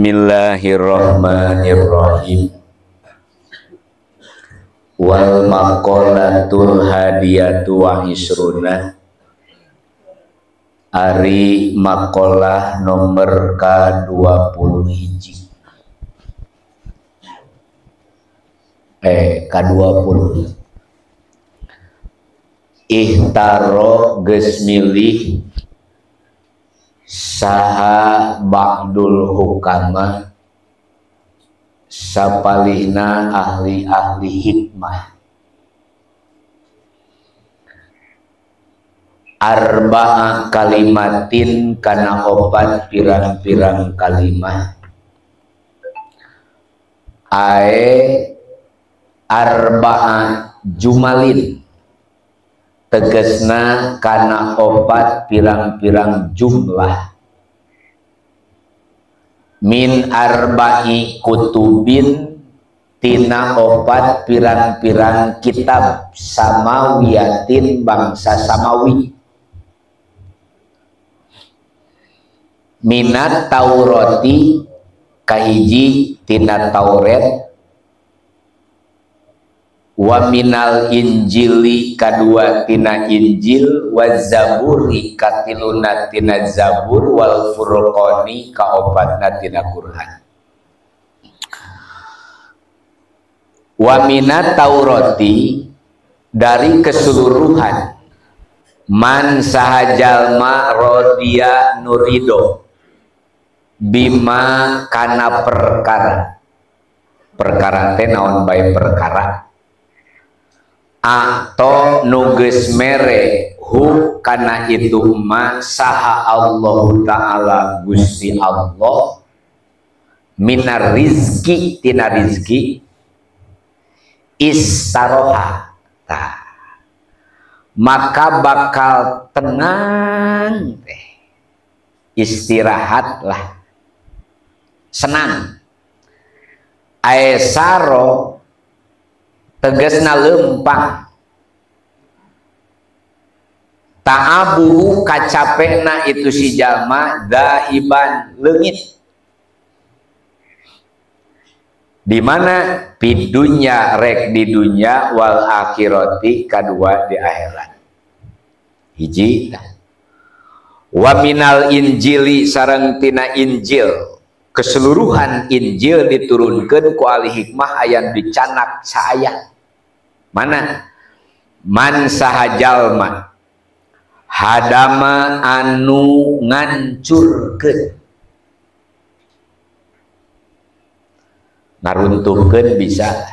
Bismillahirrahmanirrahim. Wal maqalatul hadiyatu wa isruna. Ari maqalah nomor ka-20 hiji. Ka-20. Ihtaro geus milih saha ba'dul hukama sapalihna ahli-ahli hikmah arba'a kalimatin kana opat pirang-pirang kalimah ae arba'a jumalin tegesna kana opat pirang-pirang jumlah min arba'i kutubin tina opat pirang-pirang kitab samawiyatin bangsa samawi minat Taurati kahiji tina Taurat wa minal Injili kadua tina Injil wa Zaburi katiluna tina Zabur wal Furqani kaopatna tina Qur'an wa minat Taurati dari keseluruhan man sahajalma rodia nurido bima kana perkara perkara teh naon bae perkara atau nuges mere hu kana itu ma saha Allah ta'ala Gusti Allah minar rizki tina rizki istaroha ta maka bakal tenang teh istirahatlah senang aesaro tegesna lempang ta'abuhu kacapena itu si jalma dahiban leungit di mana pidunya rek di dunya wal akhirati kadua di akhirat hiji wa minal injili sareng tina Injil keseluruhan Injil diturunkan ku ahli hikmah aya dicanak saaya mana man sahajalma hadama anu ngancurkeun ngaruntuhkeun bisa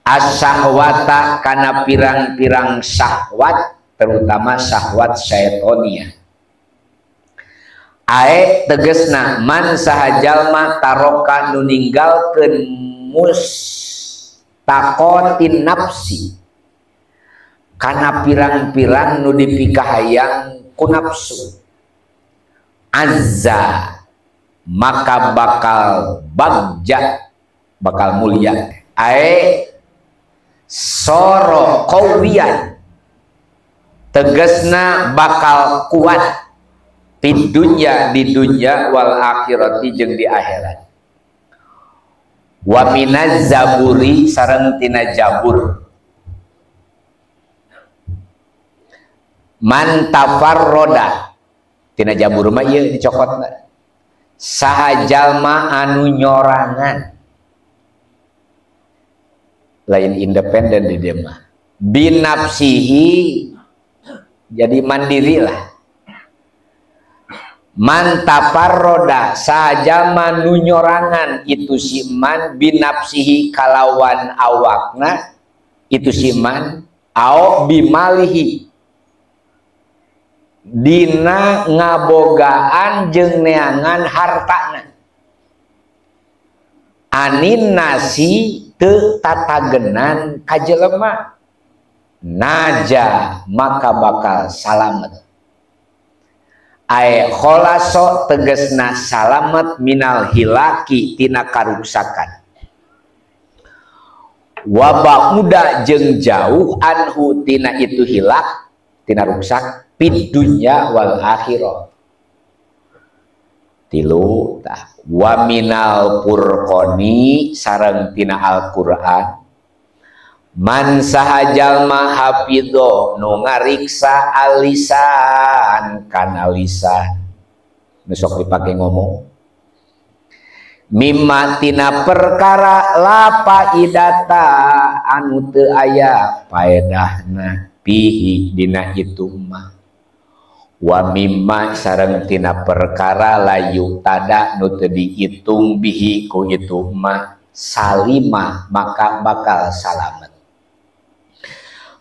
as-sahwata kana pirang-pirang syahwat terutama syahwat syaitonia ae tegesna man sahajalma taroka nu ninggalkeun mustaqotin nafsi kana pirang-pirang nu dipikahayang ku nafsu azza maka bakal bagja bakal mulia ae soro qawiyan tegesna bakal kuat di dunya wal akhirati jeung di akhirat wa minaz zaburi sareng tina Jabur man tafarroda tina Jabur mah ieu dicokotna saha jalma anu nyorangan lain independen di dia mah binafsihi jadi mandirilah man tafarroda saha nu nyorangan itu si man binafsihi kalawan awakna itu si man au bimalihi dina ngabogaan jeung neangan hartana anin nasi teu tatagenan ka jelema naja maka bakal salamet ae kholaso tegesna salamet minal hilaki tina karuksakan wa ba'uda jeung jauh anhu tina itu hilak tina ruksak fid dunya wal akhirah tilu tah Wa minal furqoni sareng tina Al-Qur'an. Man saha jalma hafidho nu ngariksa alisan kana lisan. Nu sok dipake ngomong. Mimma tina perkara la faidata anu teu aya faedahna pihi dina itu mah. Wa mimma sareng tina perkara layu tada nu teu diitung bihi ku itu mah salima maka bakal salamet.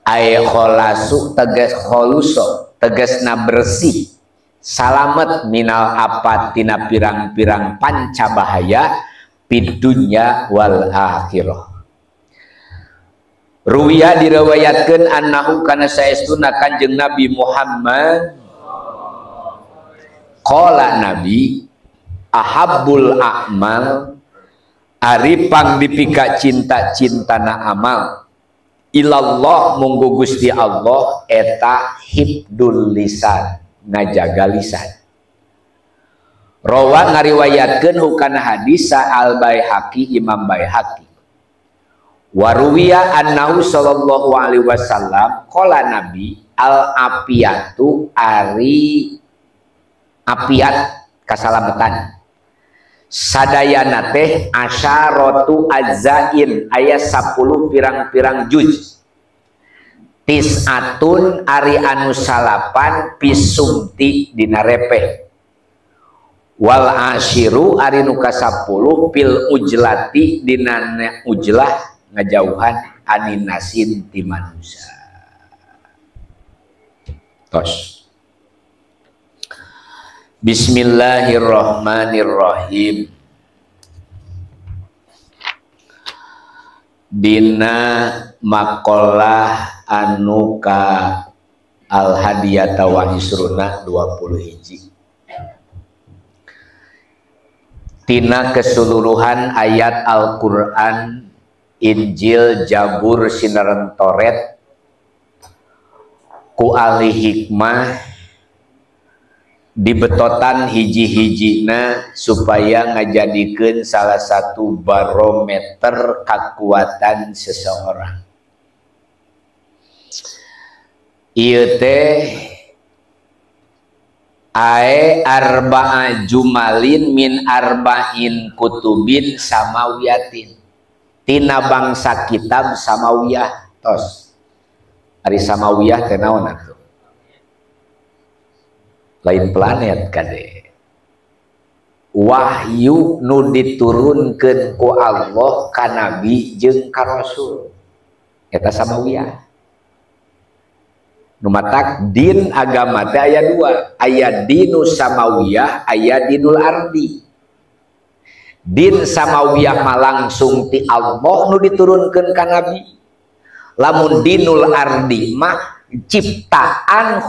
Ay kholasu tegas kholuso tegasna bersih salamet minal apa tina pirang-pirang panca bahaya fid dunya wal akhirah. Ruwiya diriwayatkeun annahu kana saestuna Kanjeng Nabi Muhammad qala Nabi ahabbul a'mal ari pang dipika cinta-cintana amal ilallah munggu Gusti Allah eta hibdul lisan ngajaga lisan. Rawa ngariwayatkeun hukana hadis Al Baihaqi Imam Baihaqi. Waruwiya annahu sallallahu alaihi wasallam qala Nabi al afiyatu ari apiat kasalamatan sadayana teh asyaratu azzain aya 10 pirang-pirang juz tisatun ari anu salapan pisumti dina repeh wal asyiru ari nu ka-10 fil ujlati dina ujlah ngajauhan aninasin ti manusia. Tos. Bismillahirrahmanirrahim. Dina makalah anu ka Al Hadiyata wa Isruna 20. Tina keseluruhan ayat Al-Qur'an, Injil, Jabur, Sinareng Toret ku ahli hikmah dibetotan hiji-hijina supaya ngajadikeun salah satu barometer kekuatan seseorang. Ieu teh ae arba'a jumalin min arba'in kutubin samawiyatin. Tina bangsa kitab samawiyah tos. Ari samawiyah teh naon atuh? Lain planet kade. Wahyu nu diturunkeun ku Allah ka nabi jeung ka rasul. Eta samawiyah. Nu matak din agama teh aya dua, aya dinus samawiyah, aya dinul ardi. Din samawiyah mah langsung ti Allah nu diturunkeun ka nabi. Lamun dinul ardi mah ciptaan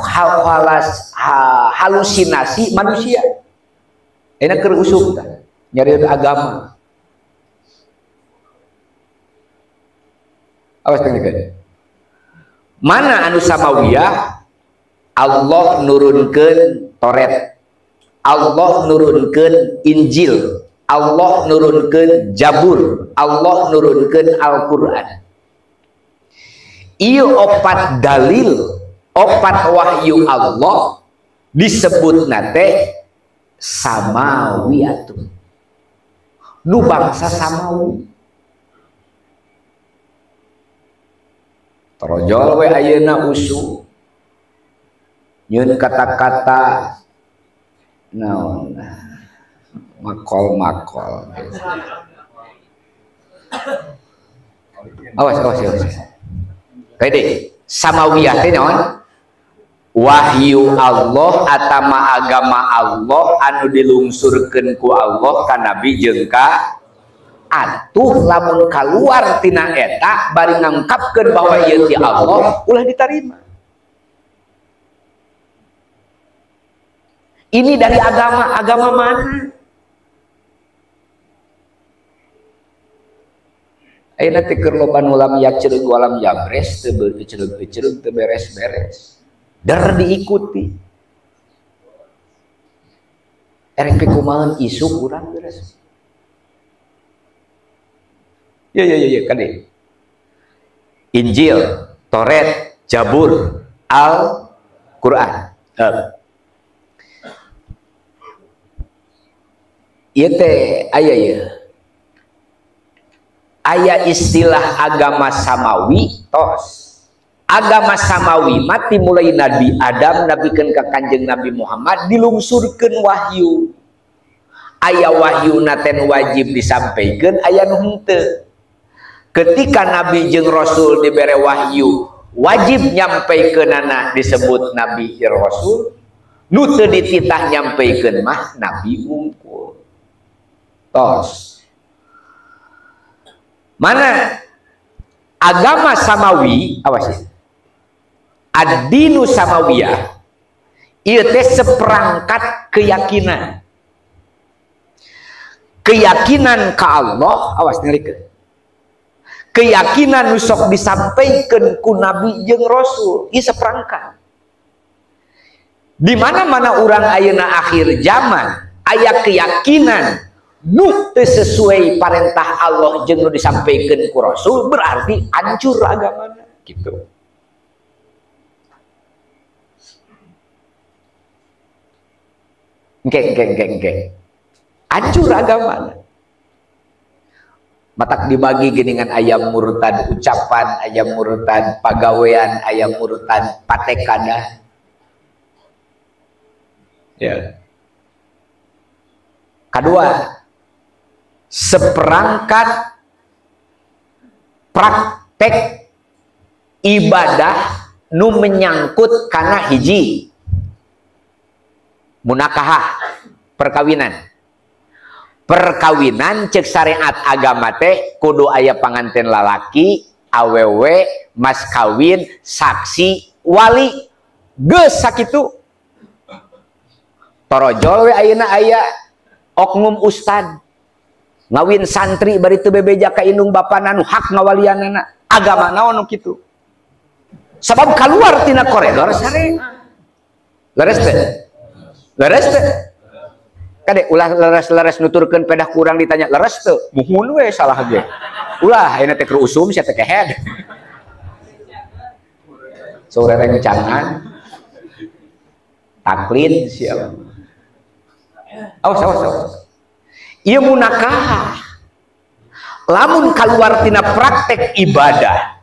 halusinasi manusia. Enak keur usum tah nyari agama. Awas tengkeun. Mana anu samawiyah? Allah nurunkeun Toret, Allah nurunkeun Injil, Allah nurunkeun Jabur, Allah nurunkeun Al-Qur'an. Ieu opat dalil, opat wahyu Allah disebut nate samawiyatun. Nu bangsa samawi. Torojol we ayeuna usu. Nyeun kata-kata naon makol-makol. Awas awas awas. Kade samawiyah teh naon? Wahyu Allah atama agama Allah anu dilungsurkeun ku Allah ka nabi jeung ka atuh lamun kaluar tina eta bari ngangkapkeun bahwa ieu ti Allah ulah ditarima. Ini dari agama, agama mana? Ayeuna teh keur loba nu lam yacereug walam yabres teu beucereug-eucereug teu beres-beres. Der diikuti. Erek pikumahan isu kurang beres. Ya ya ya ya kade. Injil, Taurat, Jabur, Al-Qur'an. Ieu teh aya ieu. Aya istilah agama samawi tos. Agama samawi mati mulai Nabi Adam nabikeun ka Kanjeng Nabi Muhammad dilungsurkeun wahyu. Aya wahyu naten wajib disampaikan, aya nu henteu. Ketika Nabi jeung Rasul dibere wahyu, wajib nyampaikeunana disebut Nabi jeung Rasul, nu teu dititah nyampaikeun mah Nabi wungkul. Tos. Mana agama samawi, awas ya. Ad-dinu samawiyah ieu teh seperangkat keyakinan. Keyakinan ka Allah, awas ngarikeun. Keyakinan nu sok disampaikan ku Nabi jeung Rasul, ieu seperangkat. Di mana-mana urang ayeuna akhir zaman, aya keyakinan nu teu sesuai parentah Allah jeung nu disampaikan ku Rasul, berarti hancur agamana gitu. Engke engke engke engke. Hancur agamana. Matak dibagi geningan ayam murtad ucapan, ayam murtad pagawean, ayam murtad patekada. Ya. Kedua, seperangkat praktek ibadah nu menyangkut kana hiji munakahah, perkawinan. Perkawinan cek syariat agama teh kudu aya panganten lalaki, awewe, mas kawin, saksi, wali. Geus sakitu. Torojol we ayeuna aya oknum ustad ngawin santri bari teu bebeja ka indung bapana nu hak ngawalianana. Agama naon nu kitu? Sabab kaluar tina koridor syariat. Leres teh? Leres teh? Kade ulah leres-leres nuturkeun pedah kurang ditanya leres teu? Muhun we salah ge. Ulah ayeuna teh keur usum sia teh kehed. Sore rencangan. Taklid siapa? Awas awas awas. Ieu munakah. Lamun kaluar tina praktek ibadah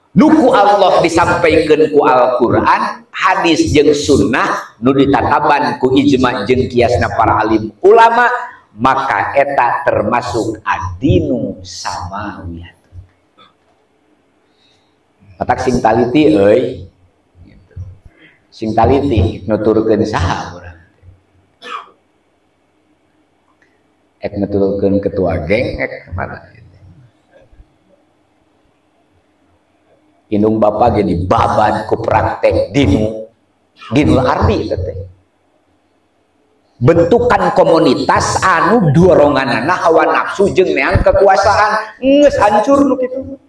nu ku Allah disampaikeun ku Al-Qur'an, hadis jeung sunnah nu ditataban ku ijma jeung kiasna para alim ulama, maka eta termasuk adinu samawiyah. Matak sing taliti euy. Gitu. Sing taliti nuturkeun saha urang. Ek nuturkeun ketua geng ek mana. Indung bapa ge dibaban ku praktek dinu dinul ardi teh. Bentukan komunitas anu doronganana hawa nafsu jeung neang kekuasaan geus hancur nu kitu.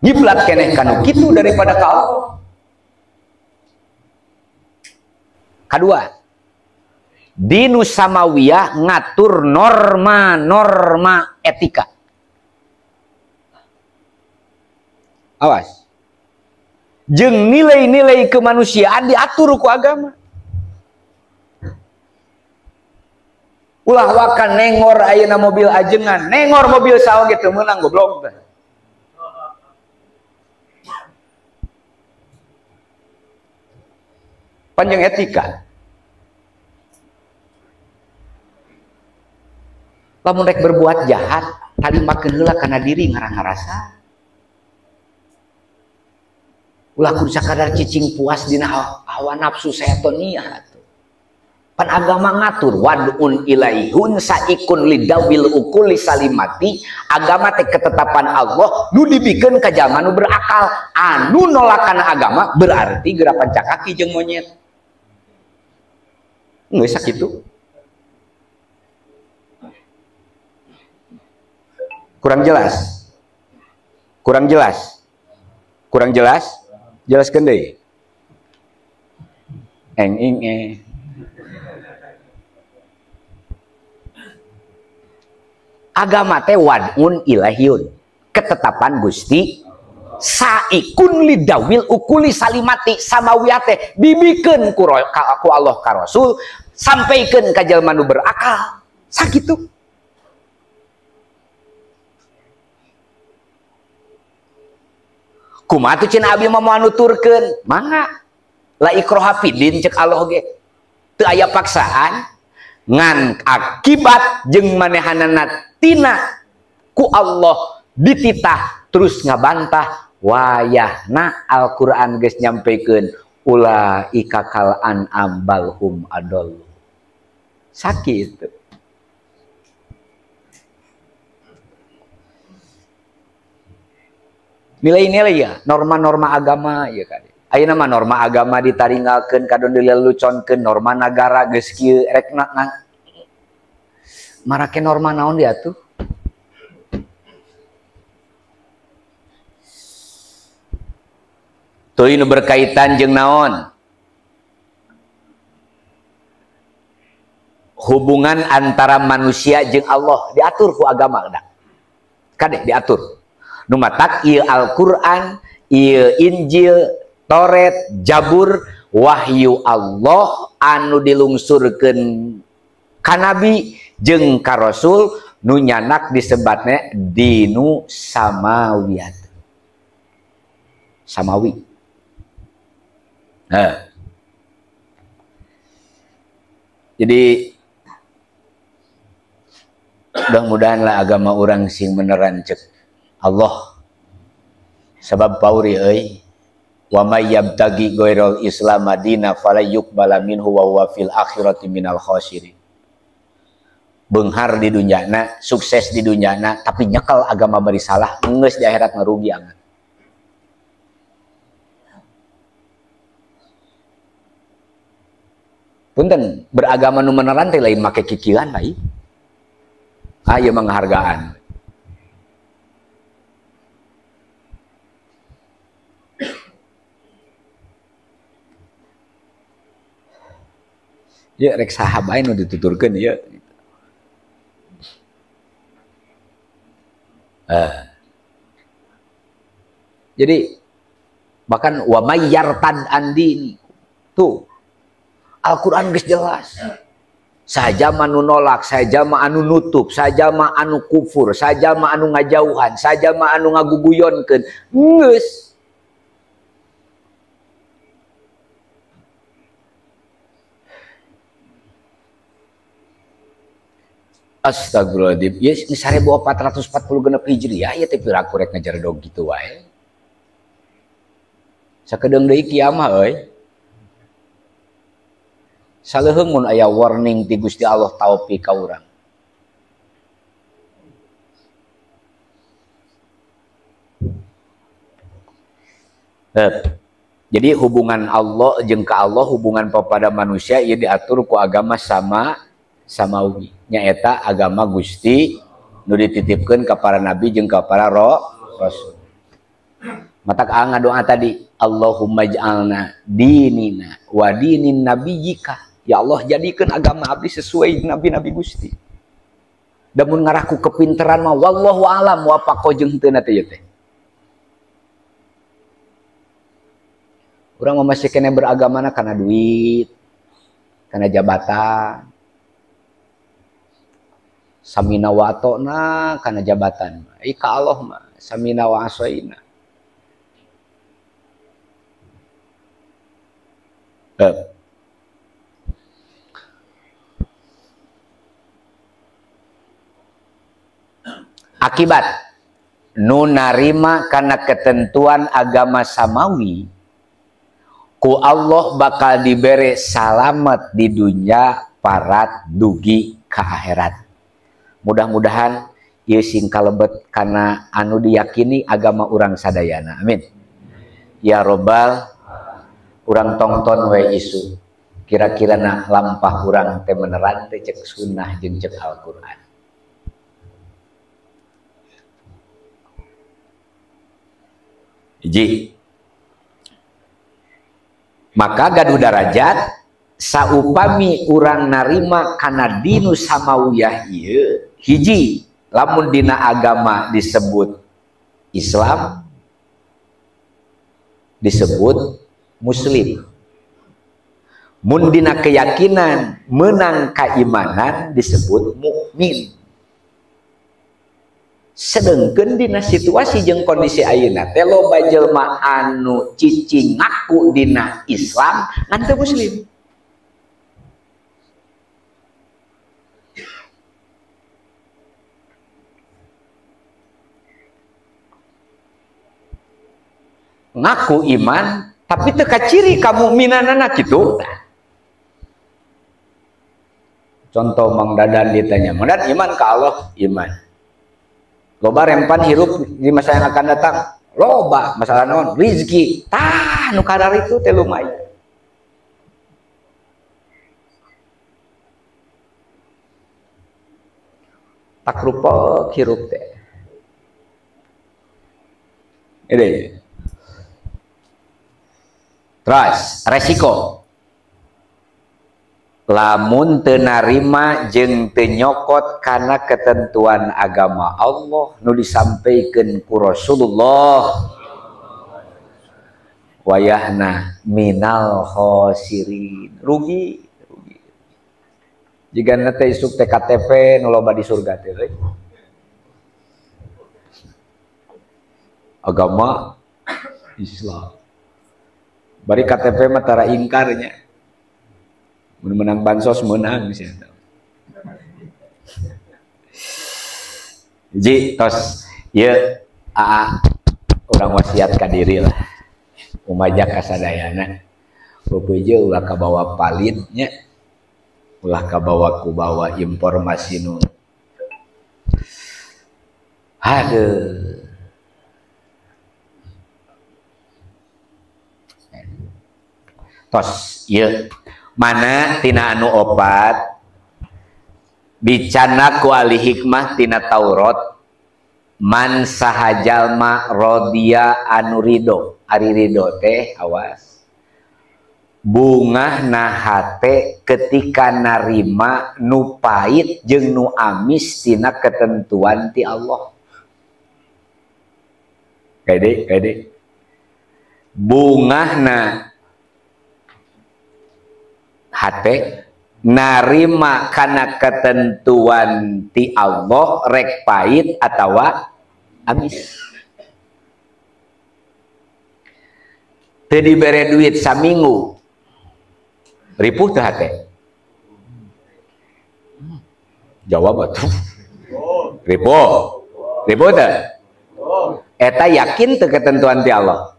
Ngiblat keneh ka nu kitu daripada ka Allah. Kadua, dinu samawiyah ngatur norma-norma etika. Awas. Jeung nilai-nilai kemanusiaan diatur ku agama. Ulah waka nengor ayeuna mobil ajengan, nengor mobil saha ge teu meunang goblok teh. Panjang etika. Lamun rek berbuat jahat, talimakeun heula kana diri ngarang-ngarasa. Ulah kudu sakadar cicing puas dina hawa nafsu setoniyah atuh. Pan agama ngatur wad'un ilaihun saikun lidawil ukuli salimati. Agama teh ketetapan Allah nu dibikeun ka jalma nu berakal. Anu nolakan agama berarti geura pancakaki jeung monyet. Geus sakitu. Kurang jelas. Kurang jelas. Kurang jelas. Jelaskeun deui. Eng ing e. Agama teh wad'un ilahiyun, ketetapan Gusti saikun lidawil ukuli salimati samawiyate dibikeun ku Allah ka Rasul, sampaikeun ka jalma nu berakal. Sakitu. Kumaha tuh cenah abi mah moal nuturkeun? Mangga. La ikroha fidin cek Allah ge. Teu aya paksaan ngan akibat jeung manehanana tina ku Allah dititah terus ngabantah wayahna Al-Qur'an geus nyampekeun ulaika kal an'am balhum adall. Sakitu. Nilai-nilai ya, norma-norma agama ya kan. Ayeuna mah norma agama ditaringgalkeun kadon dileluconkeun, norma nagara geus kieu rek marake norma naon dia tuh? Teuing nu berkaitan jeung naon? Hubungan antara manusia jeung Allah diatur ku agama da. Kade diatur. Nu matak ieu Al-Qur'an, ieu Injil, Toret, Jabur, wahyu Allah anu dilungsurkeun ka nabi jeung ka rasul nu nyanak disebatna dinu samawiyat. Samawi. Nah. Jadi mudah-mudahan lah agama orang sing beneran cek Allah. Sebab pauri euy, wa may yabtagi ghairal islam madina fala yuqbala minhu wa huwa fil akhirati minal khasirin. Beunghar di dunyana, sukses di dunyana, tapi nyekel agama bari salah, geus di akhirat ngarugi angan. Punten, beragama nu meneran teh lain make kikilan bae. Ah ieu mah ngahargaan. Ya rek saha bae nu dituturkeun ieu. Jadi bahkan wa may yartad andini tuh Al-Qur'an geus jelas. Sajama anu nolak, sajama anu nutup, sajama anu kufur, sajama anu ngajauhan, sajama anu ngaguguyonkeun. Geus. Astagfirullahaladzim. Ya, ini 1446 Hijriah ya teh piraku rek ngajar dog gitu wae. Sakedeung deui kiamah euy. Saleuheung mun aya warning ti Gusti Allah taufik ka urang. Jadi hubungan Allah jeung ka Allah, hubungan kepada manusia ieu diatur ku agama sama samawi. Nyaeta agama Gusti nu dititipkeun ka para nabi jeung ka para rasul. Matak ngadoa tadi, Allahumma ij'alna dinina wa dinin nabiyyika. Ya Allah, jadikan agama abdi sesuai nabi-nabi Gusti. Damun ngaraku kepinteran mah wallahu alam wa pako jeung henteu teh teh. Urang mah masih kene beragamana kana duit, kana jabatan. Samina wa atona kana jabatan. Ka Allah mah samina wa asoina. Akibat nu narima kana ketentuan agama samawi ku Allah bakal dibere salamet di dunia parat dugi ka akhirat. Mudah-mudahan ieu sing kalebet kana anu diyakini agama urang sadayana. Amin. Ya robbal, urang tongton we isu. Kira-kira nah lampah urang teh meneran teh cek sunnah jeung cek Al-Qur'an. Hiji. Maka gaduh darajat saupami urang narima kana dinu samawiyah ieu hiji Lamun dina agama disebut Islam, disebut Muslim. Mun dina keyakinan menang keimanan disebut mukmin. Sedengkeun dina situasi jeung kondisi ayeuna teh loba jelema anu cicing ngaku dina Islam ngan teu muslim. Ngaku iman tapi teu kaciri kamukminanana kitu. Contoh Mang Dadan ditanya, "Mang Dadan iman ka Allah?" Iman. Loba rempan hirup di masa yang akan datang. Loba masalah naon? Rizki. Tah nu kadar itu teh lumayan. Tak rupa hirup teh. Ini. Terus resiko lamun teu narima jeung teu nyokot kana ketentuan agama Allah nu disampaikeun ku Rasulullah wayahna minal khosirin, rugi rugi. Jigana teh isuk teh KTP nu loba di surga teh agama Islam. Bari KTP mah tara ingkarnya. Mun menang bansos menang sih. Ji tos ieu aa urang wasiat ka diri lah. Umaja ka sadayana. Beupeujeuh ulah kabawa palid nya. Ulah kabawa kubawa informasi nu. Aduh. Tos ieu mana tina anu opat dicana ku ahli hikmah tina Taurat man sahajalma rodia anu ridho, ari ridho teh awas bungah na hate ketika narima nu pahit jeung nu amis tina ketentuan ti Allah. Kade kade bungah na hate narima kana ketentuan ti Allah rek pahit atawa amis. Teu dibere duit saminggu ripuh teu hate? Jawab atuh. Ripuh. Ripuh teu? Eta yakin teu ketentuan ti Allah?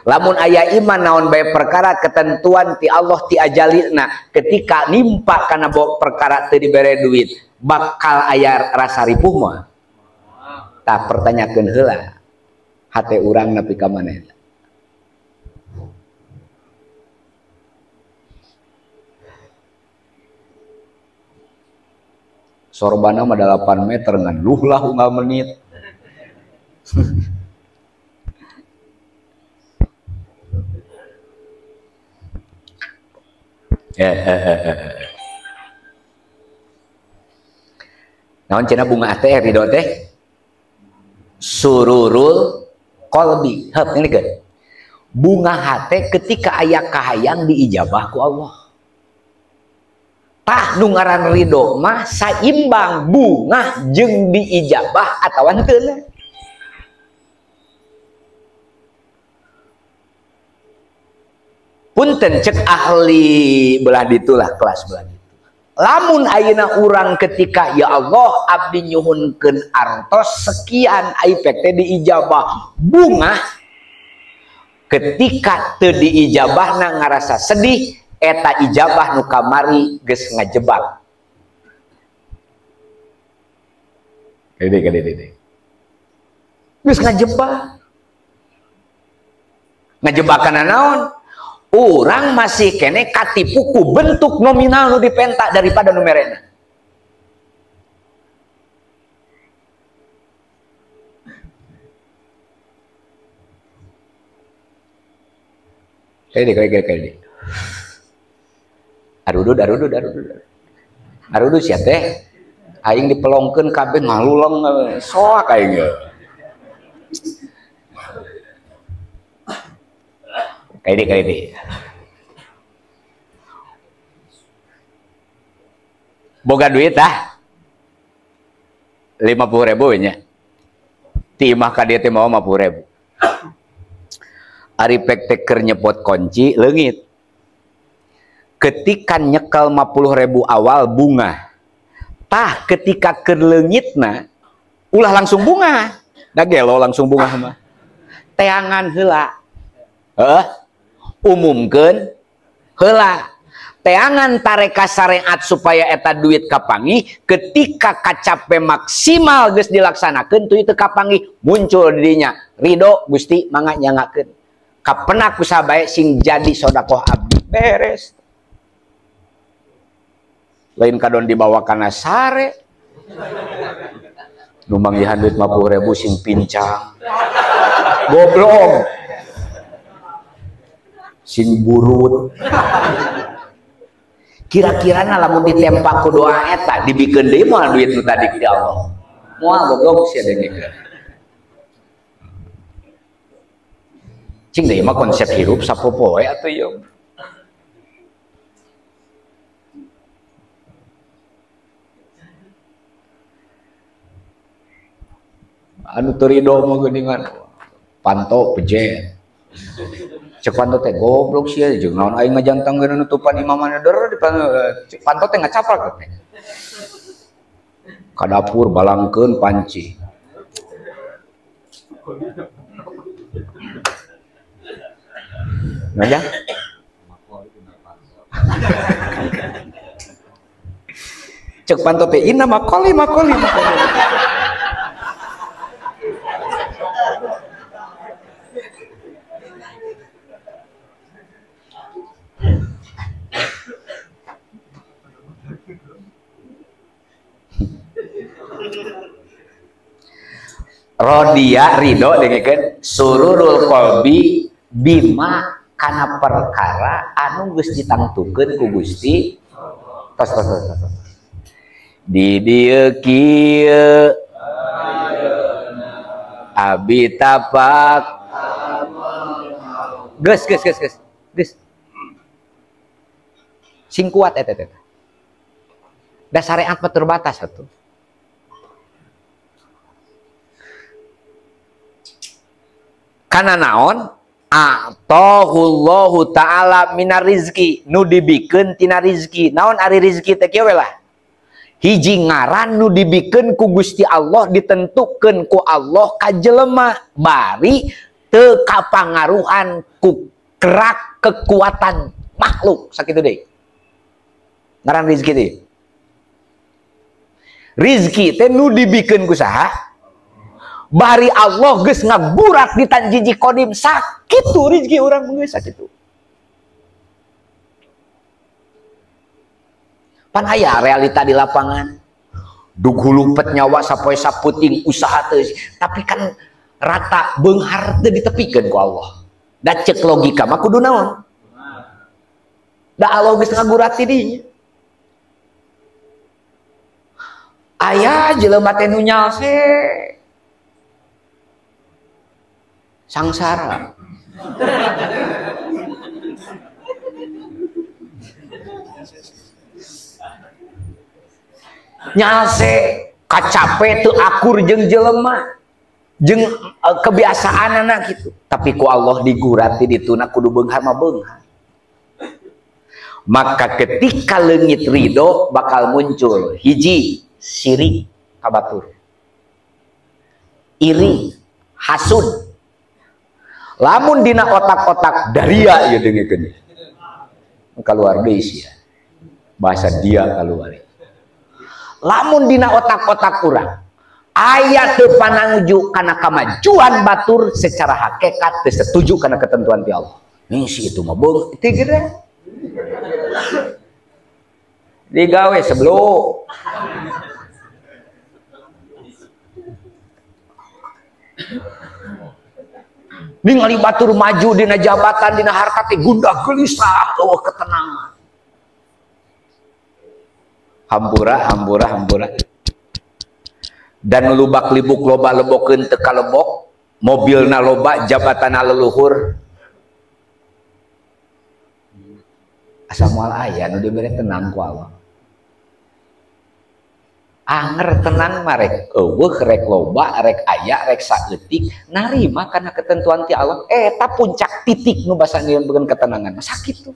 Lamun aya iman naon bae perkara ketentuan ti Allah ti ajalina ketika nimpa kana perkara teu dibere duit bakal aya rasa ripuh mah. Tah pertanyakeun heula hate urang nepi ka mana eta. Sorbana mah 8 meter ngan luh lah unggal menit. Naon cenah bunga teh ridho teh sururul qalbi. Heup ini kan bunga hate ketika aya kahayang diijabah ku Allah. Tah nu ngaran ridho mah saimbang bunga jeung diijabah atawa henteu. Punten cek ahli belah ditulah kelas belah ditu. Lamun ayeuna urang ketika ya Allah abdi nyuhunkeun artos sekian aipek teh diijabah bunga ketika teu diijabahna ngarasa sedih eta ijabah nu kamari geus ngajebak. Gede gede gede. Geus ngajebak. Ngajebakana naon? Orang masih kene katipu ku bentuk nominal nu dipenta daripada nu merena. Kali kali kali. Arudud arudud arudud. Arudud sia teh. Aing dipelongkeun kabeh ngaluleng soak aing ge. Kayak ini. Boga duit ah 50.000 nya. Ti imah ka dieu teh mawa 50.000. Ari pek teh keur nyepot kunci leungit. Ketika nyekel 50.000 awal bunga. Tah ketika keur leungitna ulah langsung bunga. Da gelo langsung bunga mah. Teangan heula. Heuh. Umumkeun heula. Teangan tareka syariat supaya eta duit kapanggih ketika kacape maksimal geus dilaksanakeun tuluy teu kapanggih muncul di dinya ridho Gusti mangga nyangakeun kapenak ku sabae sing jadi sedekah abdi beres lain kadon dibawa kana sare nu manggihan duit 50.000 sing pincang goblok sing burut. Kira-kira lamun ditempak ku doa eta dibikeun deui moal duit nu tadi ti Allah. Moal goblok sia dengekeun. Cing deui mah konsep hirup sapopoe atuh ieu. Anu teu rido mah geuningan panto peje. Cek panto teh goblok sia jeung naon aing ngajantangkeun nutupan imamana der di cek panto teh ngacaprak teh. Ka dapur balangkeun panci. Ngajang? Cek panto teh inna makoli makoli makoli. Rodia ridho dengekeun sururul qalbi bima kana perkara anu geus ditangtukeun ku Gusti. Tos tos tos tos. Di dieu kieu abi tapak geus geus geus geus geus sing kuat eta teh. Da syariat mah terbatas atuh. Kana naon? A'tahullahu ta'ala minar rizki, nu dibikeun tina rizki. Naon ari rizki teh kieu we lah. Hiji ngaran nu dibikeun ku Gusti Allah, ditentukeun ku Allah ka jelema bari teu kapangaruhan ku kerak kekuatan makhluk sakitu deui. Ngaran rizki teh. Rizki teh nu dibikeun ku saha? Bari Allah geus ngagurat di tanjiji kodim sakitu rizki urang geus sakitu. Pan aya realita di lapangan. Dug hulupet nyawa sapoe saputing usaha teu, tapi kan rata beunghar teu ditepikeun ku Allah. Da ceuk logika mah kudu naon? Da Allah geus ngagurat di dinya. Aya jelema teh nu nyalse sangsara. Nyalse kacape teu akur jeung jelema jeung kebiasaanana kitu, tapi ku Allah digurat di dituna kudu beunghar mah beunghar. Maka ketika leungit ridho bakal muncul hiji sirik ka batur, iri, hasud. Lamun dina otak-otak daria ieu dengekeun. Kaluar deui sia. Bahasa dia kaluar. Lamun dina otak-otak urang aya teu panangju kana kamajuan batur secara hakikat teu setuju kana ketentuan ti Allah. Nih si itu mah beung teu geura. Digawe sebelum ningali batur maju dina jabatan dina harta teh gundah gelisah eueuh ketenangan. Hampura hampura hampura. Dan lubak libuk loba lebokeun teu kalebok, mobilna loba, jabatanna leluhur. Asa moal aya nu dibere tenang ku Allah. Anger tenang mah rek eueuh, rek loba, rek aya, rek saeutik, narima kana ketentuan ti Allah. Eta puncak titik nu basa nyieunkeun ketenangan mah sakitu.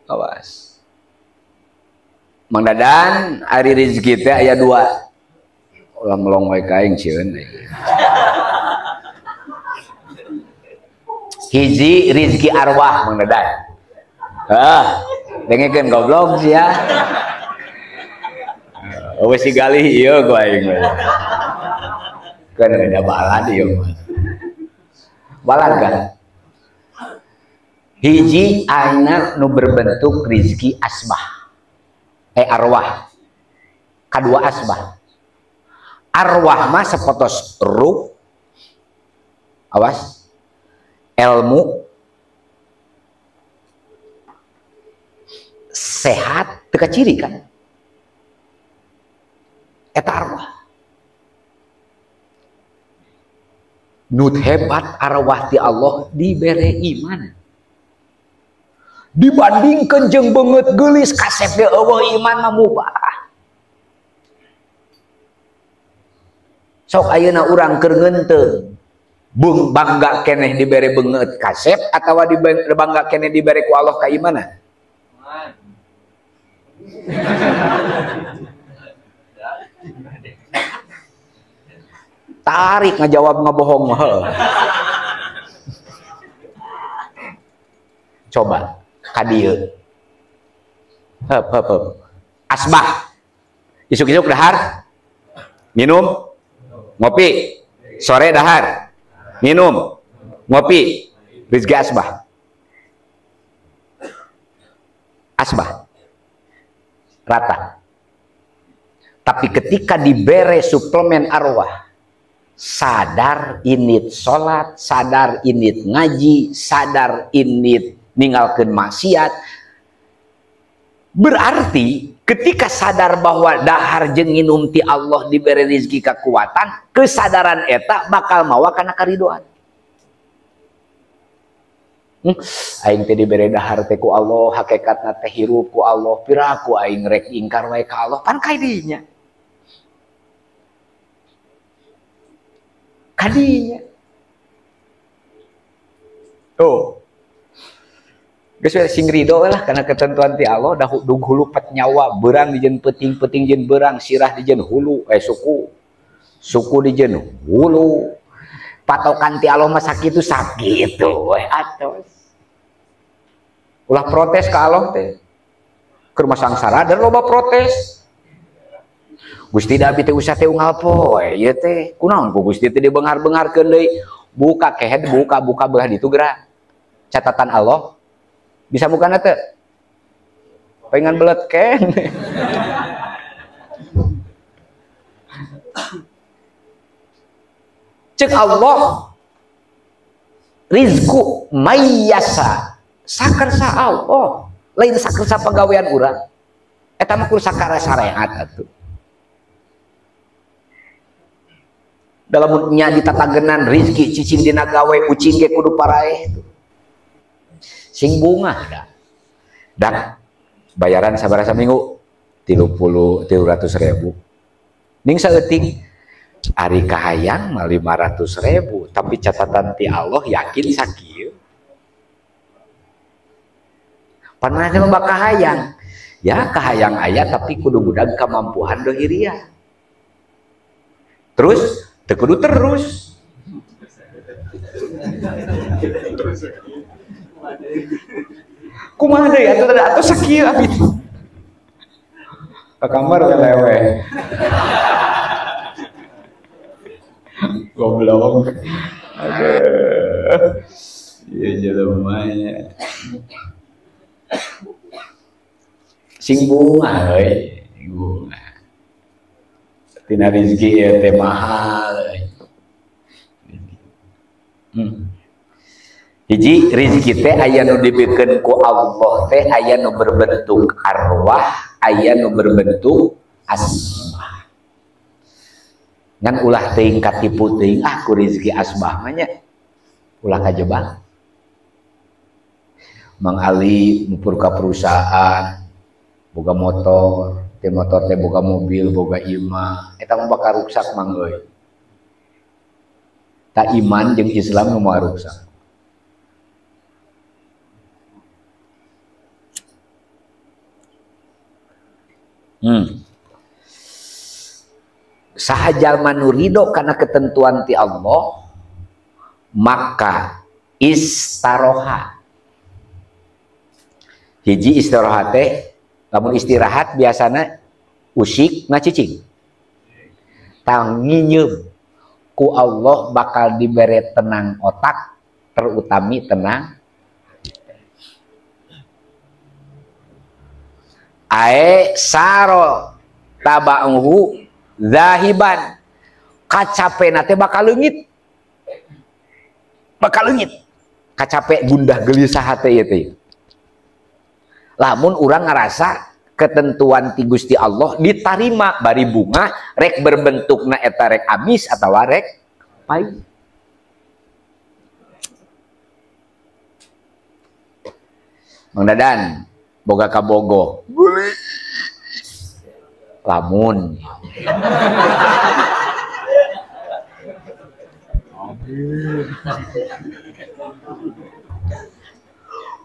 Awas. Mang Dadan, ari rezeki teh aya dua. Ulah melong we ka aing sieun. Hiji rezeki arwah Mang Dadan. Hah, dengekeun goblok sia. Eueuh si galih ieu ku aing mah. Kan ada balad ieu mah. Balad kan? Hiji aina nu berbentuk rezeki asbah. Arwah. Kadua asbah. Arwah mah sepotos ruh. Awas. Ilmu sehat teu kaciri kan. Eta arwah. Nu hebat arwah ti Allah dibere iman. Dibandingkan jeung beungeut geulis kasep ge eueuh iman mah mubah. Sok ayeuna urang keur ngeunteung, beung bangga keneh dibere beungeut kasep atawa bangga keneh dibere ku Allah kaimanan? Tarik ngajawab ngabohong mah. Coba kadieu. Heup heup heup. Asbah. Isuk-isuk dahar. Minum. Ngopi. Sore dahar. Minum. Ngopi. Rezeki asbah. Asbah. Rata. Tapi ketika dibere suplemen arwah, sadar init salat, sadar init ngaji, sadar init ninggalkeun maksiat. Berarti ketika sadar bahwa dahar jeung nginum ti Allah dibere rezeki kekuatan, kesadaran eta bakal mawa kana karidoan. Aing teh dibere dahar teh ku Allah, hakikatna teh hirup ku Allah, piraku aing rek ingkar wae ka Allah, pan kadinya. Kadinya. Tuh. Geus we sing ridho lah karena ketentuan ti Allah, dah dug hulu pet nyawa, beurang dijeun peuting-peuting jeung beurang, sirah dijeun hulu, suku. Suku dijeun hulu. Patokan ti Allah mah sakitu sakitu we atos. Ulah protes ka Allah teh. Keur mah sangsara dan loba protes. Gusti da abi teh usah teh unggal poe ieu teh. Kunaon ku Gusti teh dibeunghar-beungharkeun deui. Buka kehed, buka belah ditu geura. Catatan Allah bisa bukana teu? Pengen belet ken. Cek Allah rizku mayyasa sakersa Allah, lain sakersa pagawean urang. Eta mah kur sakara syariat atuh. Dalam nya ditatagenan rizki cicing dina gawe ucing ge kudu paraeh tuh. Sing bungah dah. Dan bayaran sabaraha saminggu? 300.000. Ning saeutik ari kahayang mah 500.000, tapi catatan ti Allah yakin sakieu. Pan maneh mah kahayang. Ya kahayang aya tapi kudu budak kemampuan dohiriah. Terus teu kudu terus. Kumaha deui atuh atuh sakieu abi. Ka kamar we lewe. Goblok. Aduh. Ieu jelema nya. Sing bunga euy, bunga. Tina rezeki ieu teh mahal euy. Hiji rizki teh aya nu dibikeun ku Allah teh aya nu berbentuk arwah, aya nu berbentuk asbah. Ngan ulah teuing katipu teuing ah ku rizki asbah mah nya. Ulah kajebak. Mang Ali mupur ka perusahaan, boga motor, teh motor teh boga mobil, boga imah, eta mah bakal ruksak mang euy. Ta iman jeung Islam nu moal ruksak. Saha jalma nu ridho kana ketentuan ti Allah maka istaroha. Hiji istaroha teh lamun istirahat biasana usik ngacicing. Tang nginyeum ku Allah bakal dibere tenang otak, terutami tenang ae saro taba'uhu zahiban, kacapena teh bakal leungit, bakal leungit, kacape gundah gelisah hate ieu teh. Lamun urang ngarasa ketentuan ti Gusti Allah ditarima bari bunga rek berbentukna eta rek amis atawa rek pahit. Mang Dadan boga kabogo lamun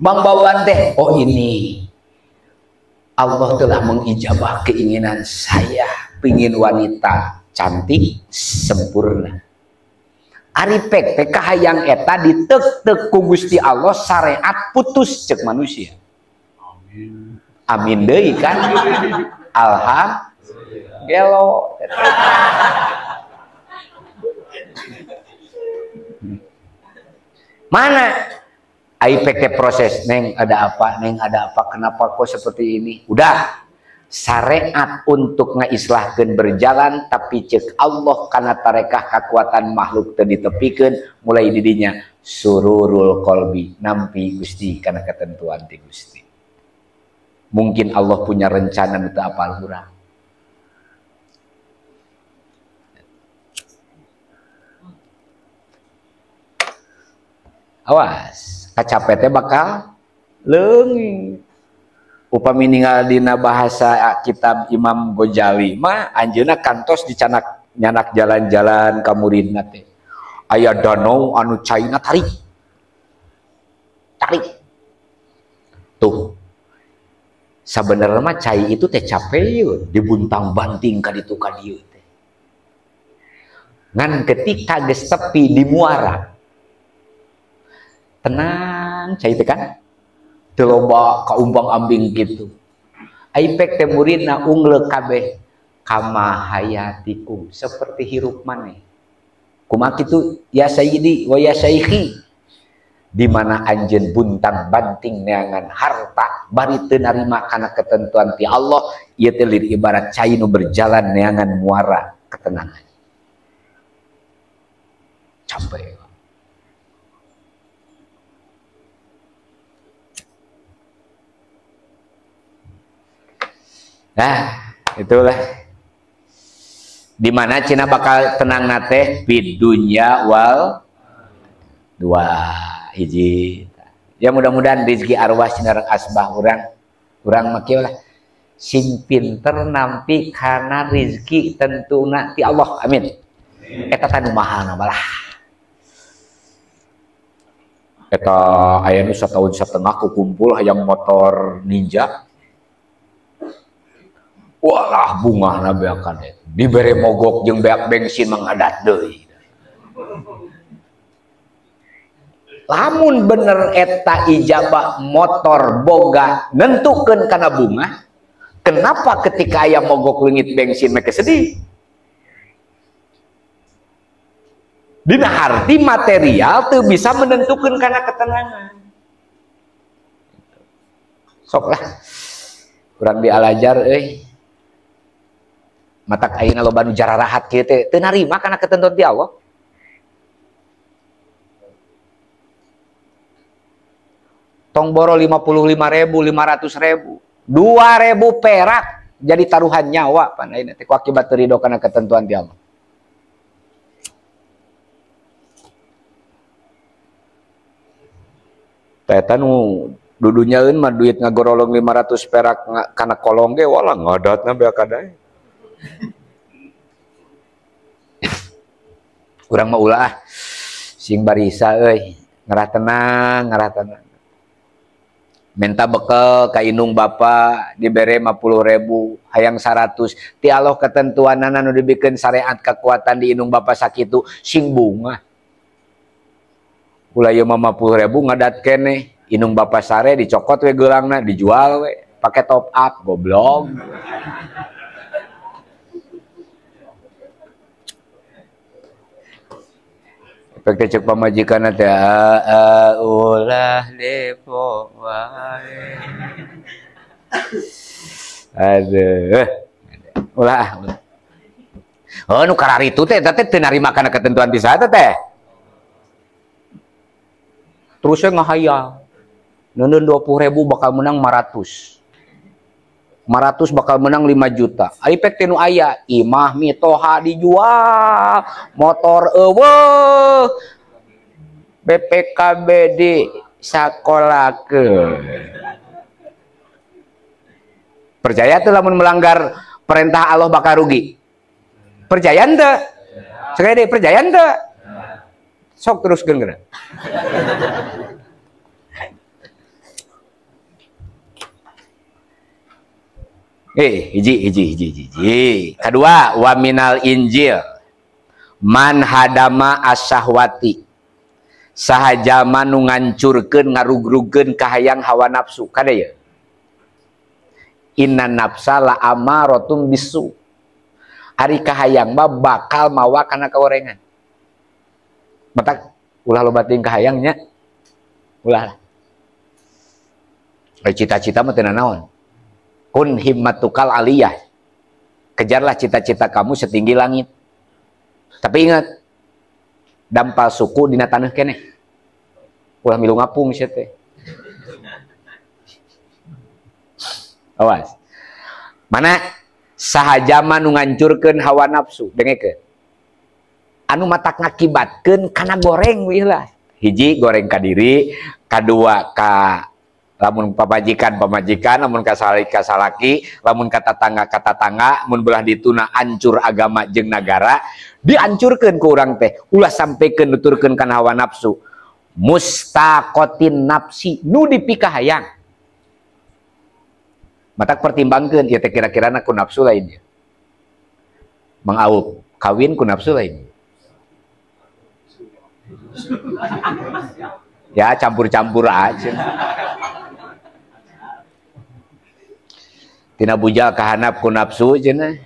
Mang Bawan teh, oh ini Allah telah mengijabah keinginan saya, pingin wanita cantik sempurna. Ari pek teh kahayang eta ditek-tek ku Gusti Allah syariat putus cek manusia. Amin deui kan. Alham gelo. Mana IPK proses, neng ada apa, neng ada apa, kenapa kok seperti ini? Udah, syariat untuk ngaislahkeun berjalan, tapi cek Allah karena tarekah kekuatan makhluk teu ditepikeun, mulai didinya sururul qalbi, nampi Gusti karena ketentuan ti Gusti. Mungkin Allah punya rencana nu teu apal urang. Awas, kacape teh bakal leungit. Upami ninggal dina bahasa kitab Imam Ghazali mah anjeunna kantos dicanak nyanak jalan-jalan ka muridna teh. Aya danau anu caina tarik. Tarik. Tuh. Sabenerna mah cai itu teh capeun, dibuntang-banting ka ditu ka dieu teh. Ngan ketika geus tepi di muara, tenang cai teh kan teu loba kaumbang-ambing kitu. Aipek teh muridna ungleuk kabeh kama hayatikum, seperti hirup maneh. Kumaha kitu ya sayyidi wa ya syaikhi, di mana anjeun buntang-banting neangan harta bari teu narima kana ketentuan ti Allah, ieu teh ibarat cai nu berjalan neangan muara ketenangan. Capek. Nah, itulah di mana Cina bakal tenang nate di dunya wal dua hiji. Ya mudah-mudahan rezeki arwah sinareng asbah urang, urang mah kieu lah. Sing pinter nampi kana rezeki tentuna ti Allah. Amin. Eta teh nu mahalna malah. Eta aya nu sataun satengah kukumpul hayang motor Ninja. Walah bungahna beakan eta. Dibere mogok jeung beak bensin manghadat deui. Lamun bener eta ijabah motor boga nentukeun kana bunga, kenapa ketika aya mogok leungit bensin mereka sedih? Dina arti material teu bisa menentukeun kana ketenangan. Sok lah urang dialajar euy. Matak ayeuna loba nu jararahat kieu teh teu narima kana ketentuan ti Allah. Tong boro 55.000, 500.000, 2.000 perak jadi taruhan nyawa pan ayeuna teh ku akibat teu ridho kana ketentuan ti Allah. Eta nu dudunyaeun mah duit ngagorolong 500 perak kana kolong ge walah ngadatna beak kadae. Urang mah ulah sing barisa euy, ngerah tenang, ngerah tenang. Minta bekel ka indung bapa dibere 50.000, hayang 100. Ti Allah ketentuanana nu dibikeun syariat kekuatan di indung bapa sakitu sing bungah. Ulah ieu mah 50.000 ngadat keneh, indung bapa sare dicokot we geulangna, dijual we, pake top up goblok. Efek teh cek pamajikanna teh ulah depo wae. Aduh. Ulah. Oh nu kararitu teh eta teh teu narima kana ketentuan ti saha teh. Terusnya ngahayal. Neundeun 20.000 bakal menang 500. 500 bakal menang 5 juta. Ari pek teh nu aya, imah mitoha dijual, motor eueuh, BPKB di sakolakeun. Percaya tuh lamun melanggar perintah Allah bakal rugi? Percaya henteu? Sekali deui percaya henteu? Sok teruskeun geura. Hiji. Kedua, wa minal Injil. Man hadama asyahwati. Saha jalma nu ngancurkeun ngarugrugeun kahayang hawa nafsu. Kade ye? Inna nafsa la amaratun bisu. Ari kahayang mah bakal mawa kana kagorengan. Matak ulah loba teuing kahayangnya. Ulah lah. Cita-cita mah teu nanaon. Kun himmatukal aliyah. Kejarlah cita-cita kamu setinggi langit. Tapi ingat, dampal suku dina taneuh keneh. Ulah milu ngapung sia teh. Awas. Mana saha jalma nu ngancurkeun hawa nafsu, dengekeun. Anu matak ngakibatkeun kana goreng wih lah. Hiji goreng ka diri, kadua ka lamun pamajikan pamajikan, lamun kasalaki kasalaki, lamun ka tatangga ka tatangga, mun belah dituna hancur agama jeung nagara, dihancurkeun ku urang teh, ulah sampikeun nuturkeun kana hawa nafsu. Mustaqotin nafsi nu dipikahayang. Matak pertimbangkeun ieu teh kira-kirana ku nafsu lain. Mang Aup kawin ku nafsu lain. Ya campur-campur aja. Tina bujal kahanap ku nafsu cenah.